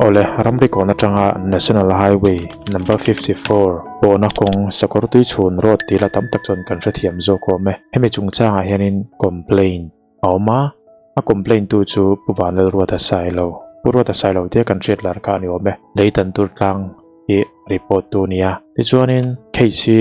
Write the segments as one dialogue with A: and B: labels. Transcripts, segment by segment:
A: Awle, ramri kawn atanga National Highway Number 54 pawhna kawng Sakawrtuichhun Road tih la tam tak chuan kan hrethiam zawk awm e. Hemi chungchangah hianin complaint a awm a, a complaint tu chu Pu Vanlalruata Sailo, Pu Ruata Sailo tia kan hriat lar kha a ni awm e. Lei tan tur tlang hi report tu a ni a. Tichuanin case hi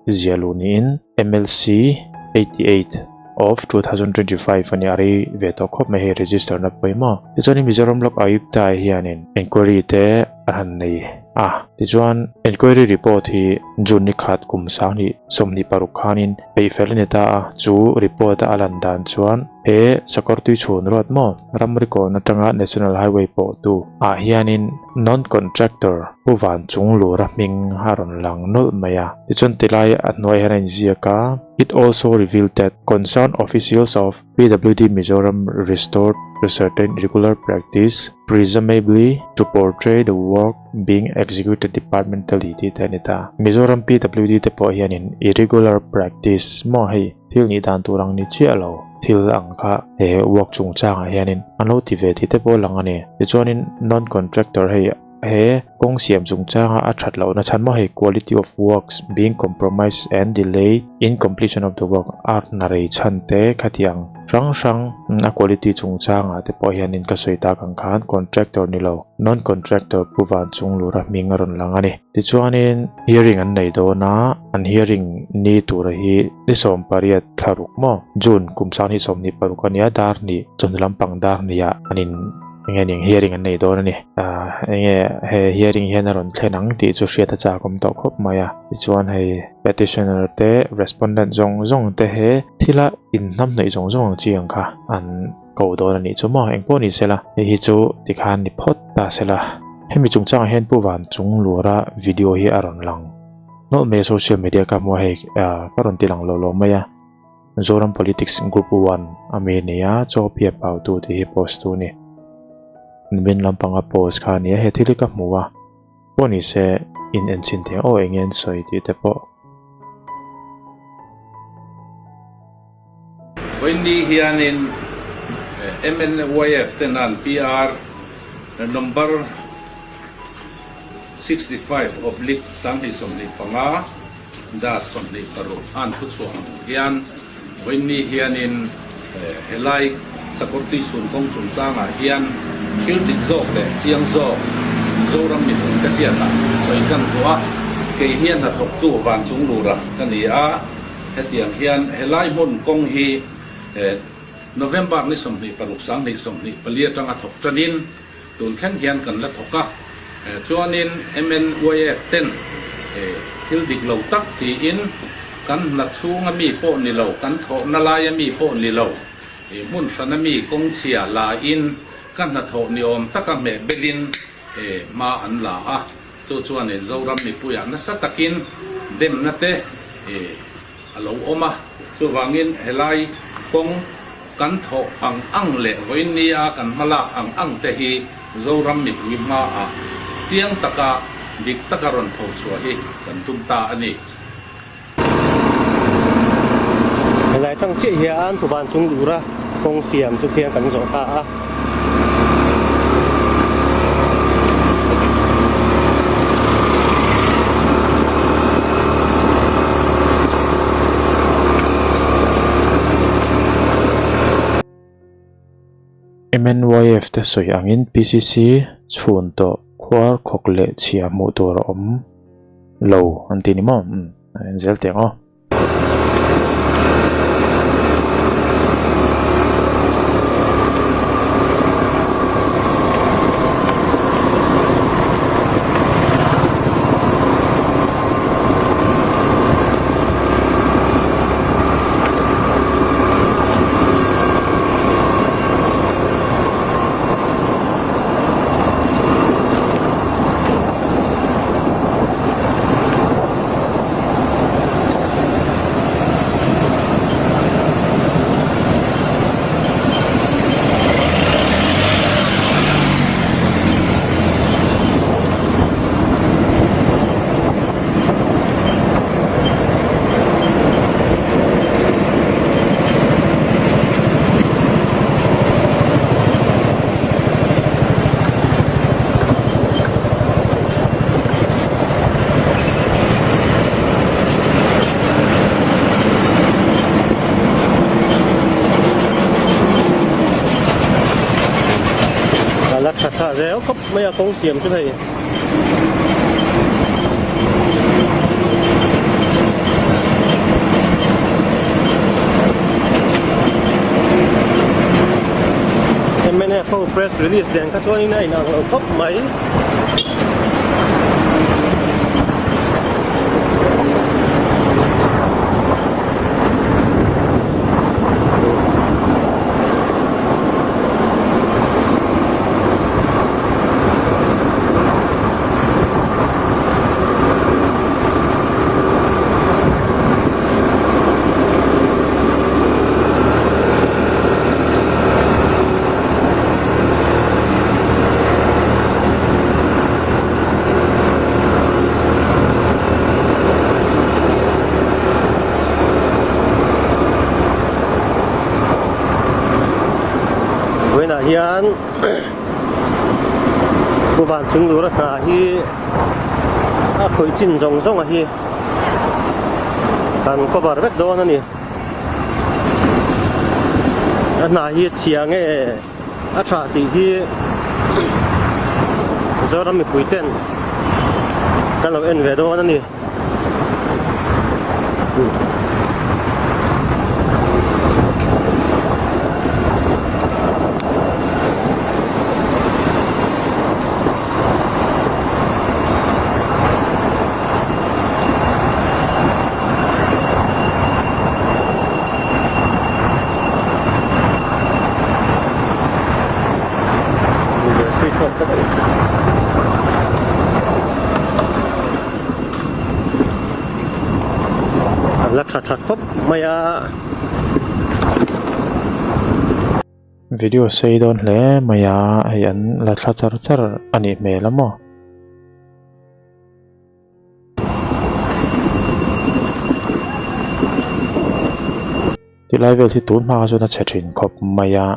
A: Zia luh niin MLC 88 of 2025 a ni a rei ve tawh khawp mai hei register na pawimawh. Tichuanin Mizoram Lok Ayukta hianin enquiry te a han nei a. Tichuan enquiry report hi June ni khat kum sanghnih 26 khanin peih fel a ni ta a, chu report a a lan dan chuan he sakawr tui chhun ruat maw ramri kawn atanga National Highway pawhtu ah hianin non-contractor Pu Van Chunglura hming a rawn lang nawlh mai a. Tichuan tilai a hnuai hian a inziak a, It also revealed that concerned officials of PWD Mizoram restored to certain irregular practice, presumably to portray the work being executed departmentally tih te a ni ta. Mizoram PWD te pawh hianin irregular practice maw hei thil nih dan tur ang ni chiah lo thil ang kha he work chungchangah hianin an lo ti ve tih te pawh a lang a ni. Tichuanin non-contractor hei He kawng siam chungchanga a that lohna chhan maw hei quality of works being compromised and delay in completion of the work a hna rei chhan te khatiang hrang hrang a quality chungchangah te pawh hianin ka sawi tak ang khan contractor ni lo non contractor Pu Vanchunglura hming a rawn lang a ni. Tichuanin hearing an nei dawn a, an hearing ni tura hi ni 18 thlaruk maw June kum 2026 a nia dar hnih chawhnu lampang dar hnih ah an in Enge ning hearing an nei dawn a ni. Ahh enge he hearing hian a rawn thlen ang tih chu hriat a chak awm tawh khawp mai a. Tichuan hei petitioner te respondent zawng zawng te he thila inhnam hnaih zawng zawng ang chi ang kha an ko dawn a nih chu maw engpawh ni sela hei hi chu tikhan ni phawt ta sela. Hemi chungchangah hian Pu Vanchunglura video hi a rawn lang nawlh mai a social media ka hmu a hei ahh ka rawn ti lang lo lo mai a. Zoram Politics Group 1 a mi nia chaw pia pau tu tih hi post tu ni. Nimin lampanga post kha nia he thil hi ka hmu a. Pawh ni se in en chhin thei aw eng nge an sawi tih te pawh.
B: Vawiinni hianin MNYF ten an PR number 65 oblique 2025, Das 26 an thuchhuah ang hian vawiinni hianin helai Sakawrtui chhun kawng chungchangah hian thil dik zawk leh chiang zawk Mizoram mipuite hriatah sawi kan duh a, kei hian hnathawktu Vanchunglura ka ni a, hetiang hian helai hmun kawng hi November ni 26 2024 atanga thawk tanin Tun thleng hian kan la thawk a, chuanin MNYF ten thil dik lo tak tiin kan hna chhunga mi pawh ni lo, kan thawhna laia mi pawh ni lo, hmun hrana mi kawngchhia lain ka hnathawh ni awm taka hmeh belin hma an la a, chu chuan Zoram mipuiah nasa takin demna te a lo awm a, chuvangin helai kawng kan thawh ang ang leh vawiin nia kan hmalak ang ang te hi Zoram mipui hmaah chiang taka dik taka rawn tho chhuah hi kan tum ta a ni.
C: Helai tang chiah hian Thuban chung lura kawng siam chu khian kan zawh ta a.
A: MNYF te sawi angin PCC chhun tawh khuar khawk leh chhia hmuh tur a awm lo an ti ni maw? Umm a en zel teh ang aw.
C: A la tha tha zel khawp mai a kawng siam chu hei. Mnf ho press release nen kha chuanin a inang lo khawp mai. Vawiinah hian Pu Vanchunglura hna hi a khawih chin zawng zawng a hi kan cover vek dawn a ni. A hna hi a chhia nge a tha tih hi Mizoram mipui ten kan lo en ve dawn a ni. A la tha tha khawp mai a.
A: Video sei dawn hle mai a, hei an la thla char char a nih hmel a maw. Tilai vel hi tun hma chuan a chhe thin khawp mai a.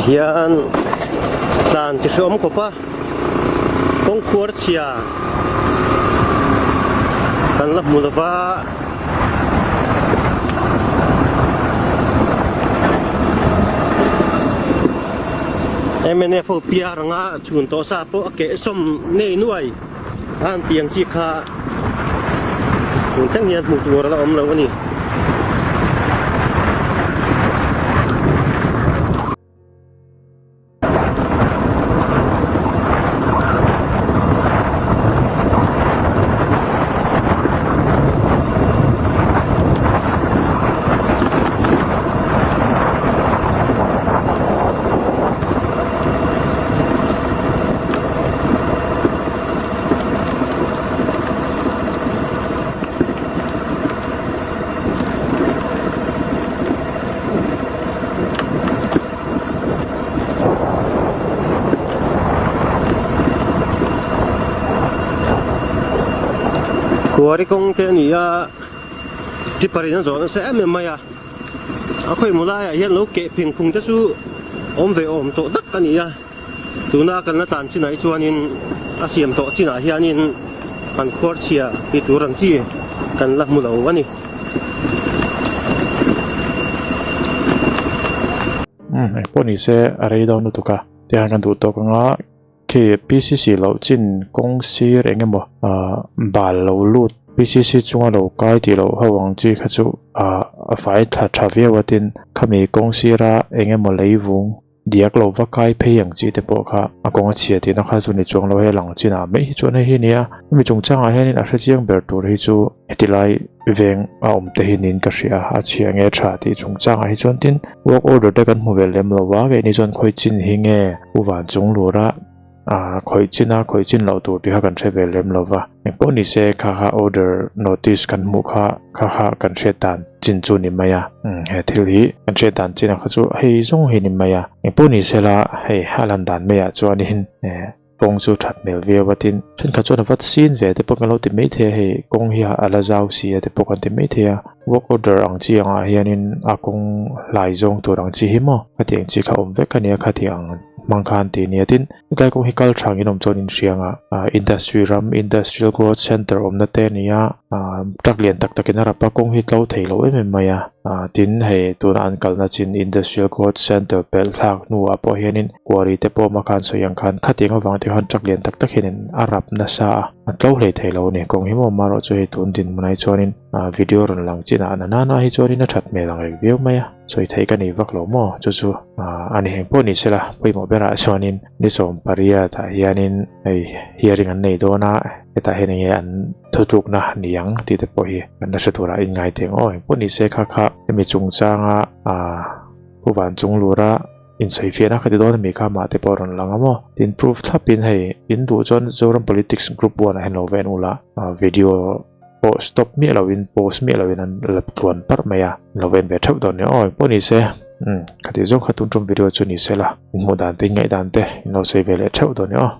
C: Hian tlan chi hreawm khawp a kawngkhuar chhia kan la hmu lova. Mnf ho piar anga chhun tawh sa pawh a keh sawm nei nuai a han tih ang chi kha tun thleng hian hmuh tur a la awm lo a ni. Kuari kawng te a ni a tipper in a zawh nasa em em mai a a khawimaw laiah hian lo keh pheng phung te chu awm ve awm tawh tak a ni a tuna kan la tlan chinah hi chuanin a siam tawh chinah hianin an khuar chhia tih tur ang chi kan la hmu lo a ni.
A: Umm engpawh ni se a rei dawn lutuk a tihian kan duh tawk anga khi PCC loh chin kawng sir eng emaw ah bal lo lut PCC chunga lo kai tih loh ho ang chi kha chu ah a fai thla tha viau a tin khami kawng sira eng emaw leivung diak lo va kai phei ang chi te pawh kha a kawng a chhia tihna kha chu ni chuang lo hei a lang chinah mai hi chuan hei hi a ni a hemi chungchangah hianin a hrechiang ber tur hi chu heti lai veng a awm te hi niin ka hria a chhia nge tha tih chungchangah hi chuan tin work order te kan hmu ve lem lo a keini chuan khawi chin hi nge u van chung lura ah khawi chin a khawi chin loh tur tih kha kan hre ve lem lo va engpawh ni se kha kha order notice kan hmuh kha kha kha kan hriat dan chin chu ni mai a umm he thil hi kan hriat dan chin ang kha chu hei zawng hi ni mai a engpawh ni se la hei a lan dan maiah chuanin eh. Kawng chu that hmel viau a tin thenkhat chuan a vat sin ve te pawh kan lo ti mai thei a hei kawng hi a la zau si a te pawh kan ti mai thei a work order ang chi angah hianin a kawng hlai zawng tur ang chi hi maw khatiang chi kha awm vek a nia khatiang. hmang khan tih nia tin hetlai kawng hi kal thang in awm chuan in hria ang a industry ram industrial growth center awmna te a ni a ah truck lian tak tak in a rap a kawng hi tlo thei lo em em mai a ah tin hei tuna an kalna chin industrial growth center pelh thlak hnuah pawh hianin quarry te pawh awm a khan sawi ang khan khatiang avang te khan truck lian tak tak hianin a rap nasa a a tlo hlei thei lo a ni kawng hi maw amaherawh chu hei tun dinhmunah hi chuanin ah video rawn lang chinah na nana hi chuanin a that hmel ang reng viau mai a. Sawi theih ka nei vak lo maw? Chu chu a ni eng pawh ni sela, pawimawh berah chuanin ni 18 ah hianin hei hearing an nei dawn a, hetah hian enge an thutlukna ni ang tih te pawh hi kan la hre turah in ngai teh ang aw. Eng pawh ni se kha kha hemi chungchanga ah Pu Vanchunglura insawifiahna kha ti dawn ami kha mah te pawh a rawn lang a maw? Tin proof thlapin hei in duh chuan Zoram Politics Group 1 ah hian lo va en ula video pawh stop miah loin pause miah loin an la tluan parh mai a lo en ve theuh dawn nia aw engpawh ni se umm khati zawng kha tun tum video chu ni se la in hmuh dan te in ngaih dan te in lo sawi ve leh theuh dawn nia aw.